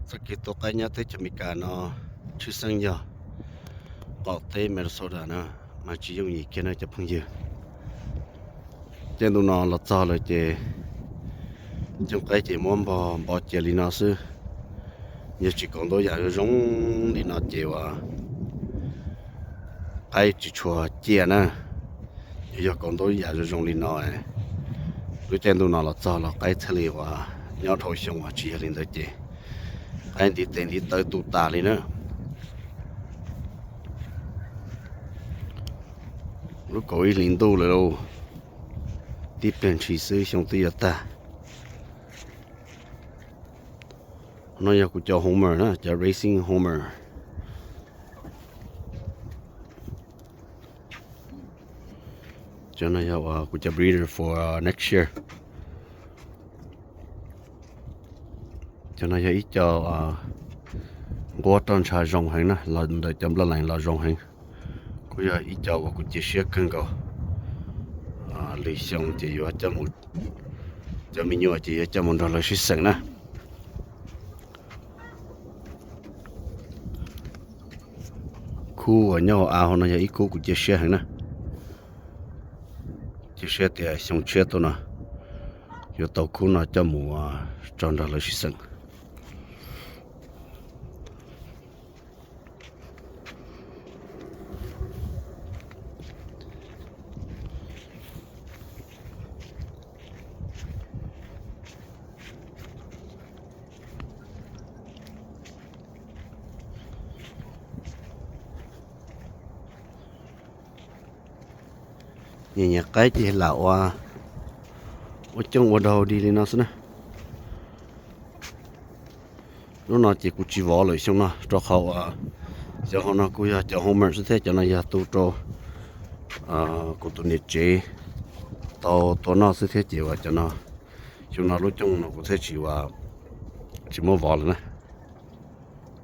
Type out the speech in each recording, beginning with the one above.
Txoj kev tua qaib nyob teb chaws Amelikas no tshwj xeeb yog qaum teb Minnesota na, mas tsis yooj yim kiag na cov phooj ywg. Caij ntuj no los txog lawm ces cooj qaib ces muab npog npo cia li no xwb. Yog tsis kaus ntaub yam zoo zoo li no ces uas qaib tsis tshua ciaj na. Yog, yog kaus ntaub yam zoo zoo li no, lub caij ntuj no los txog los qaib thiaj li uas nyob dhau xyoo, uas tsis yog li ntawd ces qaib ntiv tes ntiv taw tu tas li na. Lub kaum ib hlis ntuj lawm lauj, tib pliag ntshis xwb xyoo twb yuav tag. No yog kuv cov Hummer na, cov racing Hummer. Cov no yog uas kuv cov breeder for next year. Cov no yog ib co nquab roj ntsha zoo heev na, los ntawm cov bloodline los zoo heev. Kuj yog ib co uas kuv cia siab kawg nkaus. Lwm xyoo ces yuav coj mus, cov me nyuam ces yuav coj mus nrog lawv sib xeem na. Khub uas nyob hauv av hauv no yog ib khub kuv cia siab heev na. Cia siab tias xyoo tshiab tuaj no yuav tau khub no coj mus tso nrog lawv sib xeem. Nyiam nyiam qaib ces lam ua, ua cooj ua dog dig li no xwb na. Lub no ces kuv tsis vov lawm xyoo no rau qhov uas cov hauv no kuj yog cov Hummer xwb thiab cov no yog tu rau kuv tus niam tsev tau tua noj xwb thiab ces uas cov no, xyoo no lub cooj no kuv thiaj tsis ua, tsis muab vov lawm na.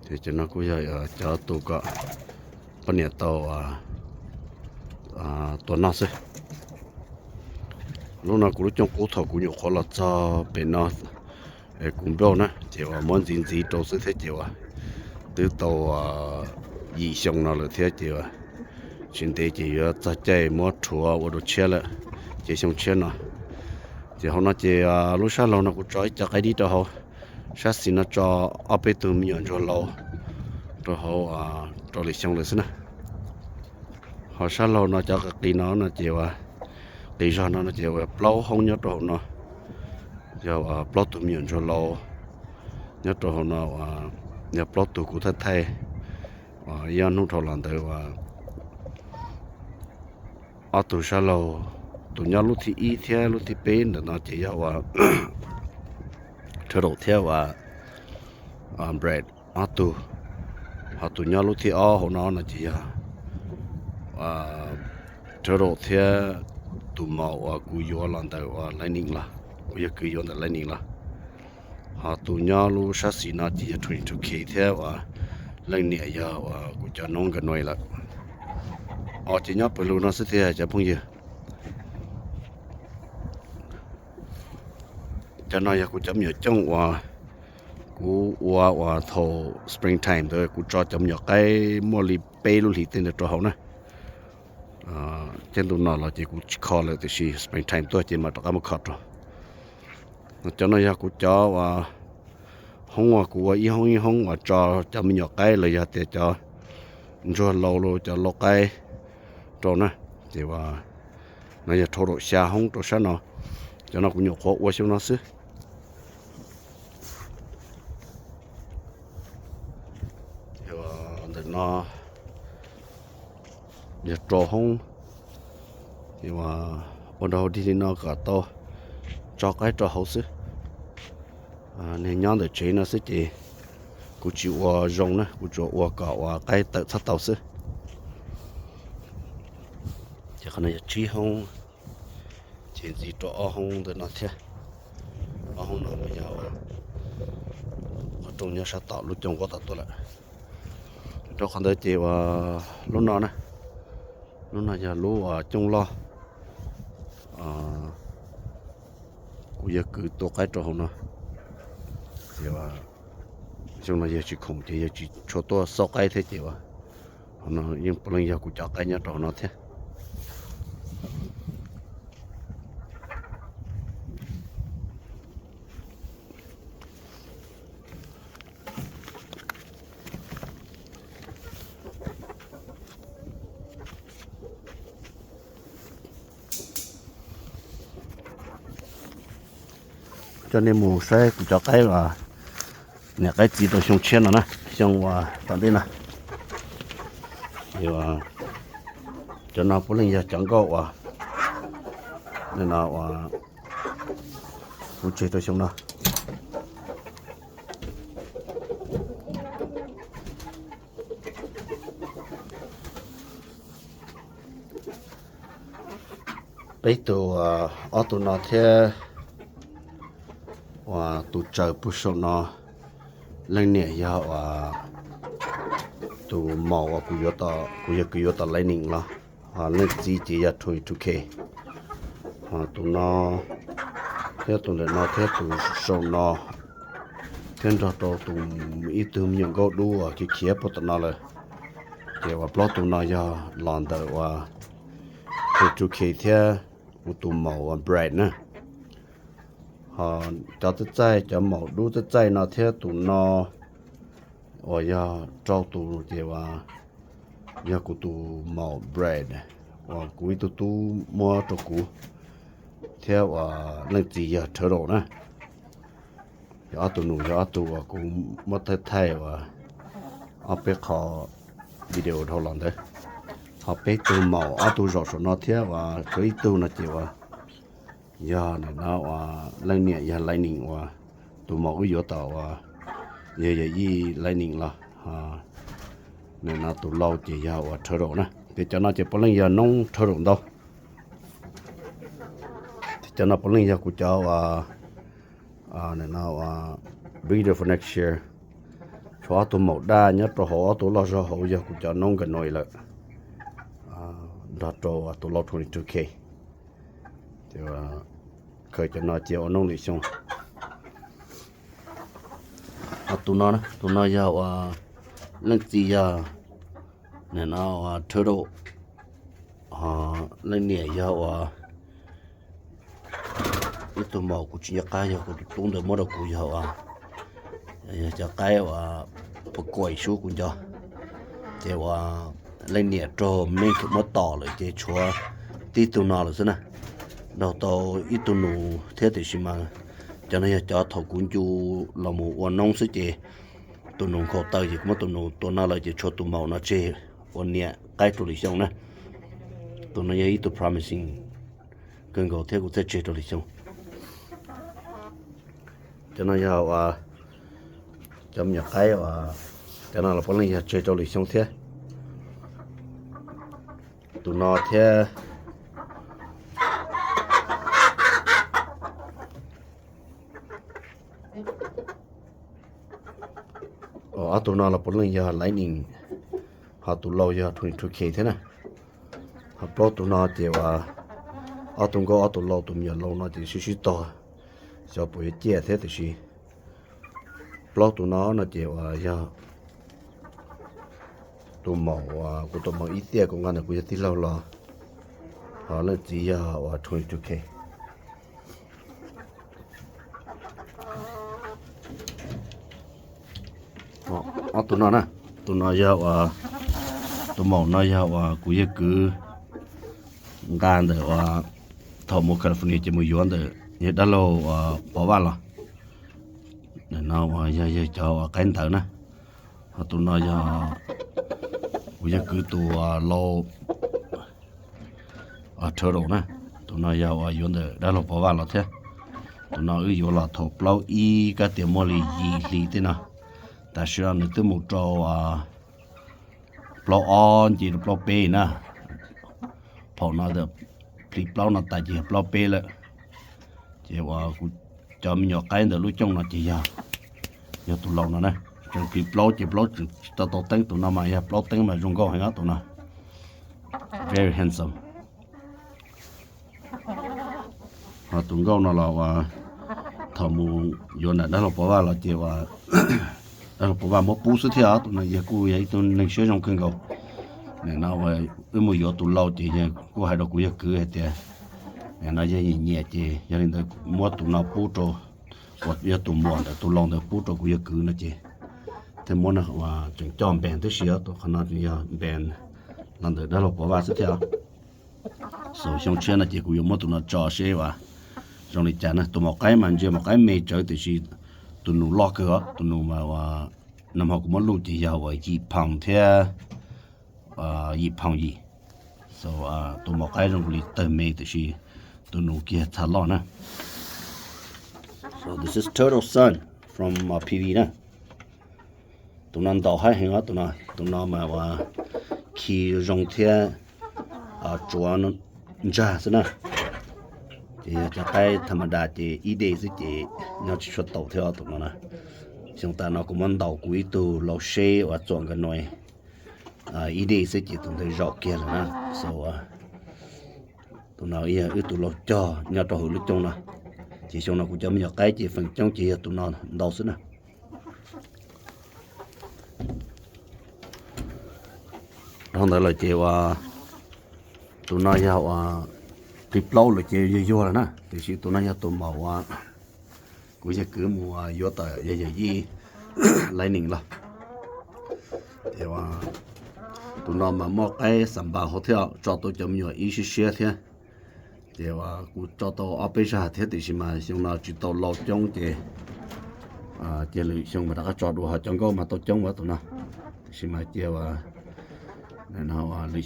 Ces cov no kuj yog cov tu kom poj niam tau tua noj xwb. Lub no kuv lub cooj qub thaum kuv nyuam qhuav los txog pem no, kuv npauj na ces uas muab ntxiv ntxiv rau xwb thiab ces uas twb tau yim xyoo no lawm thiab ces uas tsis ntev ces yuav txog caij muab rhuav ua dua tshiab lawm, ces xyoo tshiab no. Ces hauv no ces lub sab laug no kuv tso ib co qaib dib rau hauv, sab xis no tso ob peb tug me nyuam ntsuag laus rau hauv rau lwm xyoo lawm xwb na. Ho sab laug no cov qis no no ces uas qis zog no no ces uas plaub hoob nyob rau hauv no, yog plaub tug me nyuam ntsuag laus nyob rau hauv no, yog plaub tug kuv thaij thaij ib ob hnub dhau los ntawd uas ob tug sab laug, tus nyob lub thib ib thiab lub thib peb ntawm no ces yog uas Turtle thiab uas Brad ob tug, ho tus nyob lub thib ob hauv no no ces yog Turtle thiab tus maum uas kuv yuav los ntawm uas Lightning los, kuv yawg kwv yuav ntawm Lightning los. Ho tus nyob lub sab xis no ces yog Twenty Two K thiab uas leej niam yog uas kuv cov noob Guernsey lawm. Os, ces nyob pawg lug no xwb tiag cov phooj ywg. Cov no yog kuv cov me nyuam cooj uas kuv ua uas thaum spring time ntawd kuv tso cov me nyuam qaib muaj li peb lub hlis tej ntawd rau hauv na. Caij ntuj no los ces kuv tsis kho lawm tiam sis spring time tuaj ces mam rov qab muab kho rau. Cov no yog kuv cov uas hoob uas kuv ua ib hoob ib hoob uas tso cov me nyuam qaib los yog tias cov ntsuag laus los cov lau qaib rau na. Ces uas no yog total xya hoob rau sab no. Cov no kuv nyuam qhuav ua xyoo no xwb. Ntawm no yog rau hoob, ua dog dig li no kom tau tso qaib rau hauv xwb. Niag nyob ntawm tsev no xwb ces kuv tsis ua zoo na, kuv tsuas ua kom uas qaib tawm txhob tau xwb. Ces qhov no yog tsib hoob, ces ntxiv rau ob hoob ntawm no thiab. Ob hoob no mas yog qhov rooj nyob sab tom lub cooj nquab tom tuaj lawm. Rau qhov ntawd ces uas lub no na, lub no yog lub uas cooj loj, kuv yawg kwv tua qaib rau hauv no. Ces uas Xyoo no yawg tsis khoom ces yawg tsis tshua tuaj xauj qaib thiab ces uas, hauv no yeej puav leej yog kuv cov qaib nyob rau hauv no thiab. Coj nej mus saib kuv cov qaib uas niam qaib txiv rau xyoo tshiab no na, xyoo uas tom ntej no. Cov no puav leej yog cov nkauj uas, no uas kuv tseg rau xyoo no. Peb tug, ob tug no thiab uas tus tsaws puag saum no leej niam yog uas tus maum uas kuv yuav, kuv yawg kwv yuav tom Lightning los, ho leej txiv ces yog twenty two K. Ho tus no thiab tus ntawm no thiab tus saum no thiab nrog rau tus ib tug me nyuam nkauj dub uas khiav khiav puag tom no lawm. Ces uas plaub tus no yog los ntawm uas twenty two K thiab kuv tus maum uas Brad na. Ho cov txaij txaij, cov maum dub txaij txaij no thiab tus no uas yog rau tus ces uas yog kuv tus maum Brad uas kuv ib tug tub muab rau kuv thiab uas leej txiv yog Turtle na. Yog ob tug nus, yog ob tug uas kuv muab thaij thaij uas ob peb qho video dhau los ntawd. Ho peb tug maum ob tug zaum saum no thiab uas tshuav ib tug no ces uas yog nim no uas leej niam yog Lightning uas tus maum wb yuav tom uas yog yawm yij Lightning los, nim no tus lau ces yog uas Turtle na. Ces cov no ces puav leej yog noob Turtle ntau. Cov no puav leej yog kuv cov uas, nim no uas breeder for next year. Tshuav ob tug maum daj nyob rau hauv, ob tug loj zog hauv yog kuv cov noob Ganois lawm, nrog rau tus lau twenty two K. Khaws cov no cia ua noob lwm xyoo. Tus no, tus no yog uas leej txiv yog nim no uas Turtle, ho leej niam yog uas ib tug maum kuv tsis nco qab, yog kuv tus tub ntawd muab rau kuv, yog uas yog cov qaib uas puas kuam sub kuv nco. Ces uas leej niam raug mej muab tom lawm ces tshuav tib tug no lawm xwb na. Raug tau ib tug nus thiab tiam sis mas cov no yog cov thaum kuv ncu los mus ua noob xwb ces tus nus nkhaus taw ces kuv muab tus nus tua no lawm ces tshuav tus maum no tseg ua niam qaib rau lwm xyoo na. Tus no yog ib tug promising kawg nkaus thiab kuv thiaj tseg rau lwm xyoo. Cov no yog uas cov me nyuam qaib uas, cov no los puav leej yog tseg rau lwm xyoo thiab. Tus no thiab ob tug no los puav leej yog Lightning, ho tus lau yog twenty two K thiab na. Ho plaub tus no ces uas ob tug nkauj, ob tug lau, tus me nyuam lau no ces sib sib tog, xyov puas yuav ciaj thiab tiam sis plaub tus no no ces uas yog tus maum uas kuv tus maum ib tiaj kuv nqa ntawm kuv yawg tij laug los, ho leej txiv yog uas twenty two K. Ob tug no na, tus no yog uas, tus maum no yog uas kuv yawg kwv nqa ntawm uas thaum mus California ces mus yuav ntawm yawg dab laug uas Pov Vaj los. Nim no uas yog yawg cov uas qaib ntawd na. Ho tus no yog kuv yawg kwv tus uas lau turtle na. Tus no yog uas yuav ntawm dab laug Pov Vaj los thiab. Tus no wb yuav los thaum plaub ib kab tias muaj li yim hli tej no. Tam sim no nws twb mus rau plaub ob nce rau plaub peb na. Phaum no plis plaub no tas ces yog plaub peb lawm. Ces uas kuv cov me nyuam qaib ntawm lub cooj no ces yog, yog tus laus no na. Tseem plis plaub ces plaub tseem tsis tau tau teeb, tus no mas yog plaub teeb mas zoo nkauj heev os tus no. Very handsome. Ho tus nkauj no los uas thaum mus yuav nram dab laug Pov Vaj los ces uas dab laug Pov Vaj muab pub xwb thiab os. Tus no yog kuj yog ib tug neeg siab zoo kawg nkaus. Nim no wb mus yuav tus lau ces yog kuj hais rau kuv yawg kwv hais tias, nim no yog nyiam nyiam ces yog li ntawd muab tus no pub rau, uas yog tus muam ntawm tus lau ntawd pub rau kuv yawg kwv no ces thiaj muab no uas tseem coj npen tib si, tus qhov no yog npen los ntawm dab laug Pov Vaj xwb thiab. So xyoo tshiab no ces kuv yuav muab tus no tso seb uas zoo li cas na. Tus maum qaib mas ntsia maum qaib me tsawv tiam sis tus nus loj kawg os. Tus nus mas uas nag hmo kuv muab luj ces yog uas yim pound thiab, yim pound yim. So tus maum qaib zoo li tawg me tiam sis tus nus kiag txha loj na. So this is Turtle Son from P V na. Tus no ntaus haib heev os. Tus no, tus no mas uas khi zoo thiab tsuav ntsag xwb na. Ces yog cov qaib tham ma das ces ib dej xwb ces nyob tsis tshua taus thiab os tus no na. Xyoo tas no kuv muab ntaus kuv ib tug lau seb uas txuam nkawd no ib dej xwb ces tus ntawd zaum kiag lawm na. So tus no yog wb tus lau cog nyob rau hauv lub cooj no. Ces xyoo no kuv cov me nyuam qaib ces feem coob ces yog tus no ntau xwb na. Dhau ntawd lawm ces uas tus no yog uas qis plaub lawm ces yog yuag lawm na, tiam sis tus no yog tus maum uas kuv yawg kwv mus yuav tawm yog yawm yij Lightning los. Ces tus no mas muaj qaib xam npas hauv thiab, tso tau cov me nyuam ib siab siab thiab. Ces uas kuv tso tau ob peb zag thiab, tiam sis mas xyoo no tsis tau lau coob ces cia lwm xyoo mas rov qab tso dua. Ho cov nkauj mas tau coob ua tus no, tiam sis mas cia lwm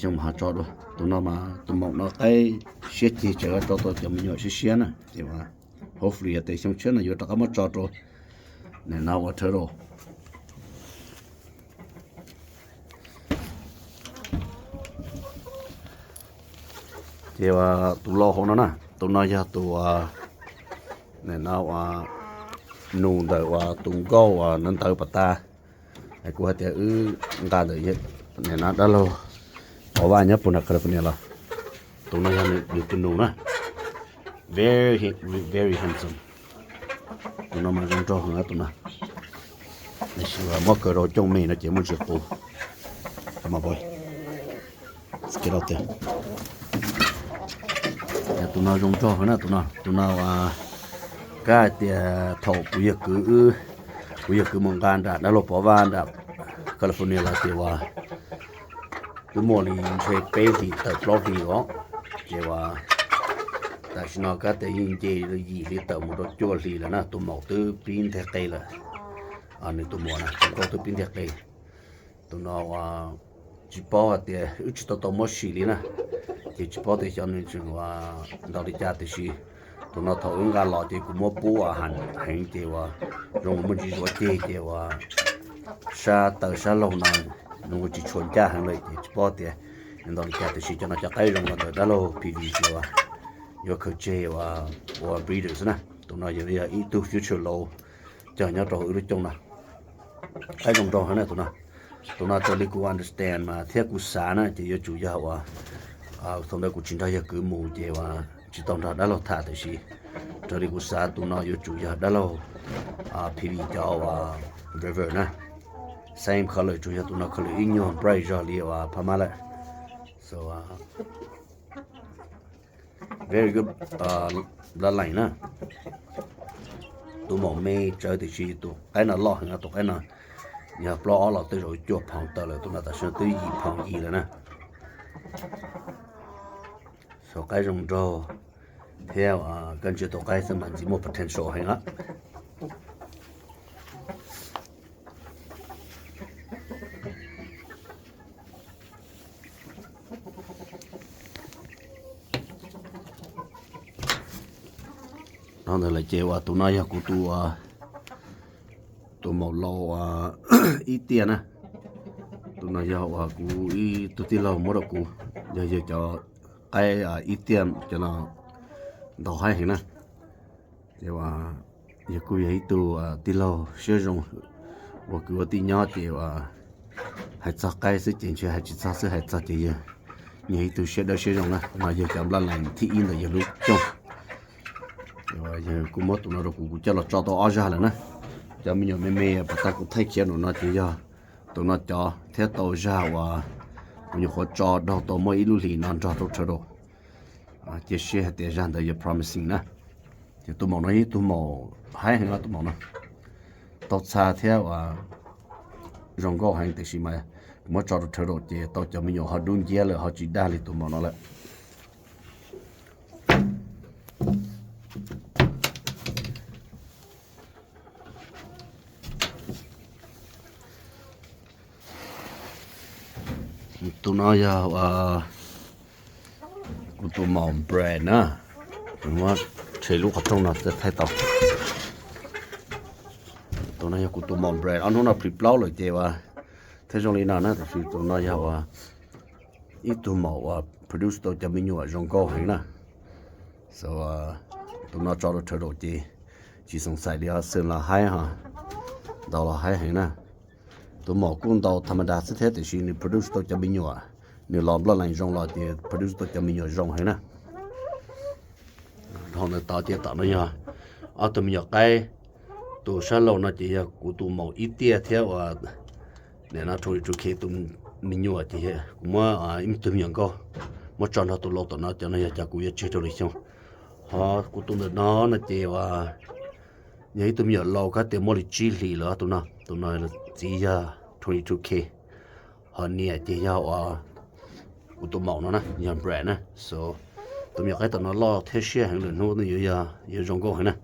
xyoo mas ho tso dua. Tus no mas tus maum no qaib siab ceg tsawv, tso tau cov me nyuam siab siab na. Ces uas hopefully tias xyoo tshiab no yuav rov qab muab tso rau nim no ua turtle. Ces uas tus lau hauv no na, tus no yog tus nim no uas nus ntawm uas tus nkauj uas ntawv ntawv pas tas. Kuv hais tias wb nqa ntawm nim no dab laug Pov Vaj nyob puag nram California los. Tus no yog nws tus nus na. Very, very handsome. Tus no mas zoo nraug heev tus no. Tiam sis muab kaw rau cooj me no ces muaj ntsis qus. Tus no zoo nraug heev na tus no. Tus no uas kab hais tias thaum kuv yawg kwv, kuv yawg kwv mus nqa nram dab laug Pov Vaj nram California los ces uas twb muaj li ntshe peb hlis tawm plaub hlis os. Ces uas tam sim no kab tias yeej nce yim hli tawm mus rau cuaj hlis lawm na, tus maum twb pib nteg qe lawm. Nws tus muam na, tus nkauj twb pib nteg qe. Tus no uas tsis paub hais tias wb tsis tau tau muab sim li na, ces tsis paub tias xyov nws tseem uas ntau li cas, tiam sis tus no thaum wb nqa los ces kuv muab pub uas heev ces uas zoo muaj ntsis zuav ceg ces uas sab taw sab laug no nws tsis tshua ncaj heev lawm ces tsis paub tias nws ntau li cas, tiam sis cov no cov qaib zoo los ntawm dab laug P V ces uas yuav khaws tseg uas ua breeder xwb na. Tus no yog ib tug future lau cog nyob rau hauv wb lub cooj no. Qaib zoo nraug heev na tus no. Tus no raws li kuv understand mas thiab kuv xav na ces yuav tsum yog uas thaum ntawd kuv tsis nrog yawg kwv mus ces uas tsis tau nrog dab laug tham, tiam sis raws li kuv xav tus no yuav tsum yog dab laug P V cov uas river na. Same color, tsuas yog tus no color ib nyuag bright zog li uas phab mab lawm. So very good bloodline na. Tus maum me tsawv tiam sis tus qaib no loj heev, tus qaib no yog plaub ob los tej zaum cuaj phaus tawm lawm, tus no tam sim no twb yim phaus yim lawm na. So qaib zoo nraug thiab koj ntsia tus qaib xwb mas ntxim muaj potential heev na. Dhau ntawd lawm ces uas tus no yog kuv tus, tus maum lau ib tiaj na. Tus no yog uas kuv ib tug tij laug muab rau kuv, yog yawg cov qaib ib tiaj cov no ntau haib heev na. Ces uas yawg kuj yog ib tug tij laug siab zoo, ua kwv ua tij nyob ces uas hais txog qaib xwb ces ntshe hais tsis txog xwb, hais txog ces yawg yog ib tug siab dawb siab zoo na. No yog cov bloodline thib ib ntawm yawg lub cooj. Yawg kuj muab tus no rau kuv, kuv coj los tso tau ob zag lawm na. Cov me nyuam me me uas puag ta kuv thaij khiav nram no ces yog tus no cov thiab tau zag uas kuv nyuam qhuav tso daug tau muaj ib lub hlis no nrog rau turtle. Cia siab hais tias zag ntawd yuav promising na. Ces tus maum no yog ib tug maum haib heev no, tus maum no tau txha thiab uas zoo nkauj heev, tiam sis mas kuv muab tso rau turtle ces tau cov me nyuam ho dub nciab lawm, ho tsis dag li tus maum no lawm. Tus no yog kuv tus maum Brad na. Muab tshem lub qhov rooj no thaij tau. Tus no yog kuv tus maum Brad, ob hnub no plhis plaub lawm ces uas thiaj zoo li no na, tiam sis tus no yog uas ib tug maum uas produce tau cov me nyuam zoo nkauj heev na. So tus no tso rau turtle ces tsis xoom xaim li os, xwm los haib ho ntaus los haib heev na. Tus maum kuj ntaus tha ma das xwb thiab, tiam sis nws produce tau cov me nyuam, nws los nplaj lees zoo los ces produce tau cov me nyuam zoo heev na. Dhau ntawd tod ces tom no yog ob tug me nyuam qaib. Tus sab laug no ces yog kuv tus maum ib tiaj thiab uas nim no twenty two K tus me nyuam ces kuv muab ib tug me nyuam nkauj muab tso nrog tus lau tom no, cov no yog cov kuv yuav tseg rau lwm xyoo. Ho kuv tus ntawm no no ces uas yog ib tug me nyuam lau kab tias muaj li tsib hlis lawm tus no. Tus no txiv yog twenty two K, ho niam ces yog uas kuv tus maum no na, yog Brad na. So tus me nyuam qaib tom no loj thiab siab heev, lwm hnub yuav zoo nkauj heev na.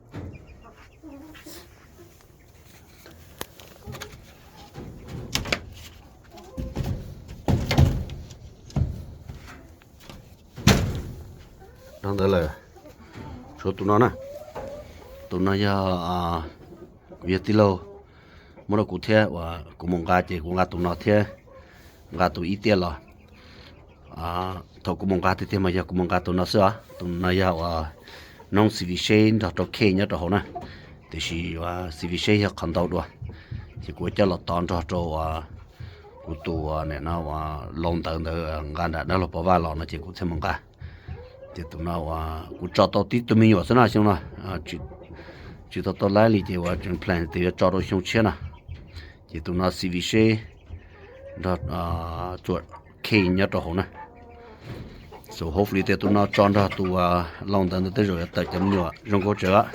Dhau ntawd lawm, tshuav tus no na. Tus no yog kuv yawg tij laug muab rau kuv thiab uas kuv mus nqa ces kuv nqa tus no thiab nqa tus ib tiaj los. Thaum kuv mus nqa tiag tiag mas yog kuv mus nqa tus no xwb os. Tus no yog uas noob ceviche nrog rau cay nyob rau hauv na, tiam sis uas ceviche yog qhov ntau dua, ces kuv coj los tov nrog rau uas kuv tus nim no uas lau ntawv ntawd nqa nram dab laug pov vaj los no ces kuv thiaj mus nqa. Ces tus no uas kuv tso tau tib tug me nyuam xwb na xyoo no, tsis tau tau laib li ces uas tseem plan tias yuav tso rau xyoo tshiab na. Ces tus no ceviche nrog tsuam cay nyob rau hauv na. So hopefully tias tus no tso nrog tus lau ntawv ntawd tej zaum yuav tawm cov me nyuam zoo nkauj tsawv.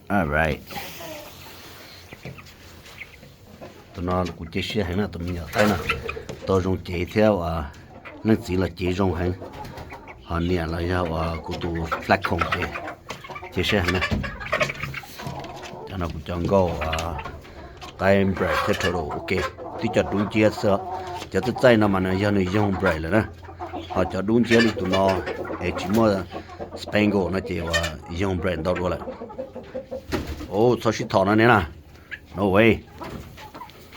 Alright. Tus no kuv cia siab heev na, tus me nyuam qaib no tau zoo cev thiab uas leej txiv los cev zoo heev, ho niam los yog uas kuv tus flat comb ces cia siab heev na. Cov no kuv cov nkauj qaib Brad thiab turtle, ok, twb cov dub nciab xwb. Cov txaij txaij no mas nws yog nws young Brad lawm na, ho cov dub nciab li tus no es tsis muaj spangle no ces uas young Brad ntau dua lawm. Txhob sib thom no ne na. No way.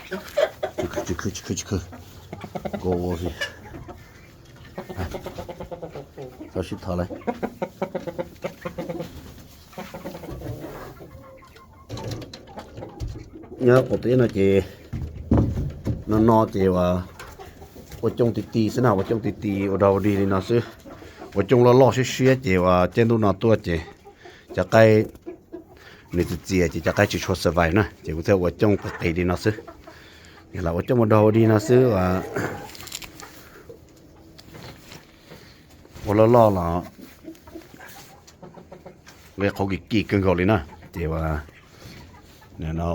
Tsis khwv, tsis khwv, tsis khwv. Txhob sib thom lawm. Nyob qaum teb no ces, no no ces uas ua cooj ti ti xwb na, ua cooj ti ti ua dog ua dig li no xwb. Ua cooj loj loj siab siab ces uas caij ntuj no tuaj ces cov qaib nws txias txias ces cov qaib tsis tshua survive na, ces kuv thiaj ua cooj qis qis li no xwb. Lam ua cooj ua dog ua dig no xwb uas ua loj loj los nqe qhauv kim kim kawg nkaus li na, ces uas no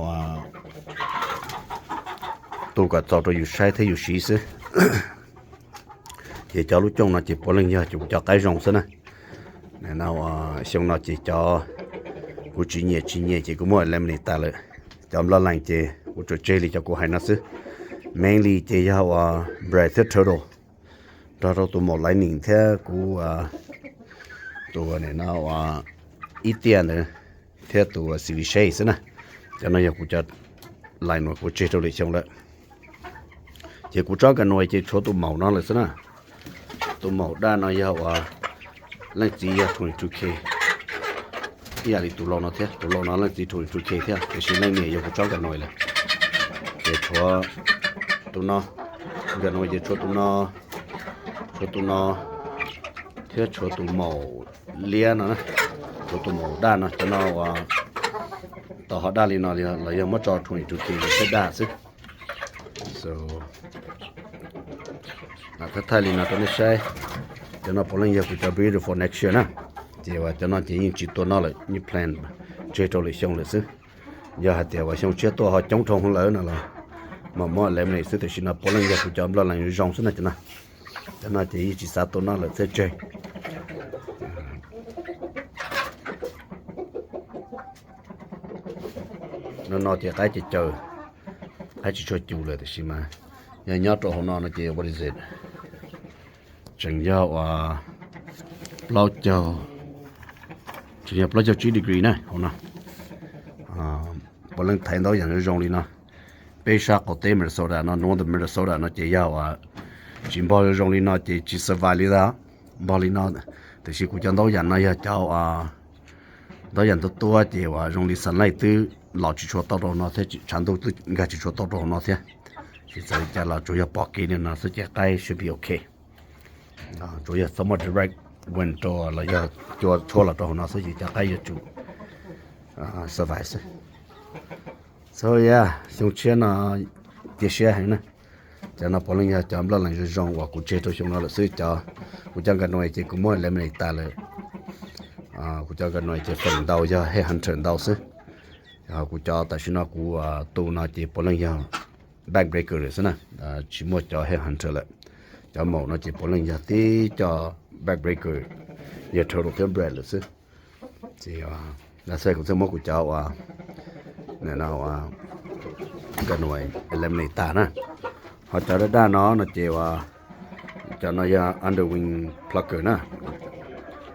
tu kom txaus rau yus saib thiab yus siv xwb. Ces cov lub cooj no ces puav leej yog cov qaib zoo xwb na. No xyoo no ces cov kuv tsis nyiam tsis nyiam ces kuv muab eliminate tas lawm. Cov nplaj lees ces kuv tsuas tseg li cov kuv hais no xwb. Mainly ces yog uas Brad thiab Turtle, nrog rau tus maum Lightning thiab kuv tus nim no ib tiaj ntawd thiab tus Ceviche xwb na. Cov no yog kuv cov lais uas kuv tseg rau lwm xyoo lawm. Ces kuv tsob ka nuas ces tshuav tus maum no lawm xwb na. Tus maum daj no yog uas leej txiv yog twenty two K, ib yam li tus lau no thiab, tus lau no leej txiv twenty two K thiab, tiam sis leej niam yog kuv tsob ka nuas lawm. Ces tshuav tus no, ka nuas ces tshuav tus no, tshuav tus no, Thiab tshuav tus maum liab no, tshuav tus maum daj no, cov no uas tau ho daj li no los yog muab tso twenty two K thiab daj xwb. So, thaij thaij li no rau nej saib. Cov no puav leej yog kuv cov breeder for next year na. Ces uas cov no ces yeej tsis tua noj lawm, yeej plan tseg rau lwm xyoo lawm xwb. Yog hais tias uas xyoo tshiab tuaj ho coob dhau lawm no los mam muab eliminate xwb, tiam sis no puav leej yog kuv cov bloodline zoo xwb na cov no. Cov no ces yeej tsis xav tua noj lawm txhaj tseg. No no ces qaib ces caws, qaib tsis tshua cus lawm tiam sis mas yog nyob rau hauv no no ces what is it, tseem yog uas plaub caug, tseem yog plaub caug tsib degree na hauv no. Puav leej thaiv ntau yam zoo li no. Peb sab qaum teb Minnesota no, northern Minnesota no ces yog uas tsis npog zoo li no ces tsis survive li ntag. Npog li no, tiam sis kuv cov ntau yam no yog cov ntau yam tuab tuab ces uas zoo li sunlight twb los tsis tshua tau rau no thiab, tshav ntuj twb nkag tsis tshua tau rau no thiab. Ces txawm li cas los tsuas yog pom kev li no xwb ces qaib should be ok. Tsuas yog txhob muaj direct wind rau los yog cua tshuab los rau hauv no xwb ces cov qaib yuav tsum survive xwb. So yeah, xyoo tshiab no cia siab heev na. Cov no puav leej yog cov bloodline zoo zoo uas kuv tseg rau xyoo no lawm xwb. Cov kuv cov nkaj nuai ces kuv muab eliminate tas lawm. Kuv cov nkaj nuai ces feem ntau yog headhunter ntau xwb. Kuv cov tam sim no kuv tu no ces puav leej yog backbreaker lawm xwb na, tsis muaj cov headhunter lawm. Cov maum no ces puav leej yog tib co backbreaker, yog turtle thiab bred lawm xwb. Ces kuv thiaj muab kuv cov uas, no, nkaj nuai eliminate tas na. Ho cov daj daj no no ces uas cov no yog underwing plucker na,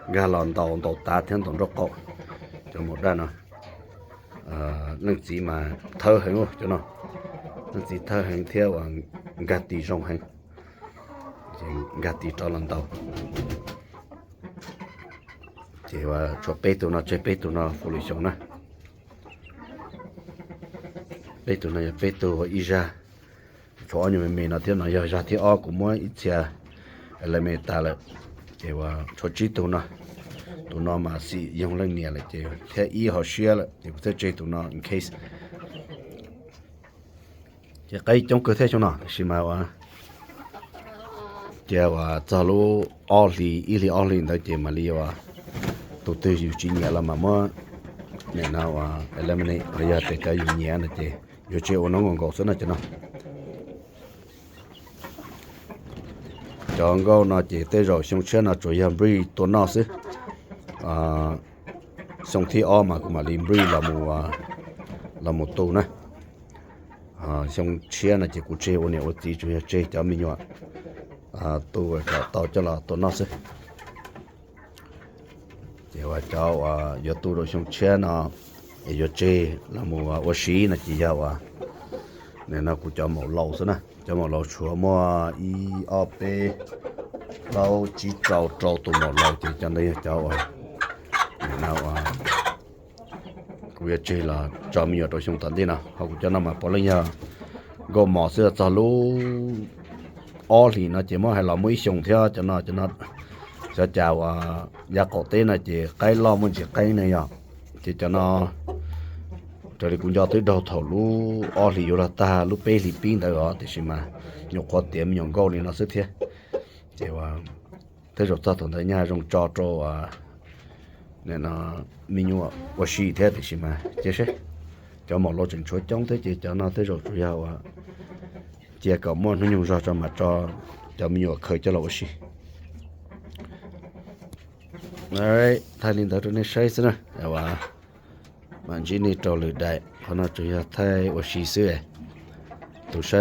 nkag los ntaus ntaus tav thiab ntaus nraub qaum. Cov maum daj no leej txiv mas thawb heev cov no, leej txiv thawb heev thiab uas nkag tis zoo heev, nkag tis rov los ntaus. Ces tshuav peb tug no, tseg peb tug no fu lwm xyoo na. Peb tug no yog peb tug ua ib zag, tshuav ob nyuag me me no thiab, no yog zag thib ob kuv muab ib txhia eliminate tas lawm. Ces uas tshuav tsib tug no, tus no mas xim yoog leej niam lawm ces thiab ib hom siab lawm ces kuv thiaj tseg tus no in case. Ces qaib coob kawg thiab xyoo no tiam sis mas ua cia uas txog lub ob hlis, ib hlis ob hlis ntawd ces mam li uas tus twg yus tsis nyiam los mam muab, nim no uas eliminate los yog tias cov yus nyiam no ces yuav tseg ua no nkaus nkaus xwb no cov no. Cov nkauj no ces tej zaum xyoo tshiab no tsuas yog breed tua noj xwb. Xyoo thib ob mas kuv mam li breed los mus tu na. Xyoo tshiab no ces kuv tseg ua niam ua txiv tsuas yog tseg cov me nyuam tu kom tau coj los tua noj xwb. Ces uas cov uas yuav tu rau xyoo tshiab no es yuav tseg los mus ua si no ces yog uas, nim no kuv cov maum laus xwb na. Cov maum laus tshuav muaj ib ob peb plaub tsib rau, rau tus maum laus ces cov ntawd yog cov uas, nim no uas kuv yuav tseg los tso me nyuam rau xyoo tom ntej no. Ho kuv cov no mas puav leej yog nkauj mos xwb, txog lub ob hlis no ces muab hais los muaj ib xyoos thiab. Cov no, cov no xyov cas uas yav qaum teb no ces qaib loj muaj ntsis qeeb ne yog. Ces cov no raws li kuv nco twb daug thaum lub ob hlis yuav luag tag lub peb hlis pib ntawd os, tiam sis mas nyuam qhuav tiav me nyuam nkauj li no xwb thiab. Ces uas tej zaum txog thaum ntawd nyaj zoo tso rau uas, nim no me nyuam ua si thiab, tiam sis mas cia seb. Cov maum laus tseem tshuav coob thiab ces cov no tej zaum tsuas yog uas cia kom muaj hnub nyoog zog tso mam tso cov me nyuam khaws coj los ua si. Thaij li ntawd rau nej saib xwb na. Mam ntsib nej rau lwm daim, qhov no tsuas yog thaij ua si xwb. Tus saib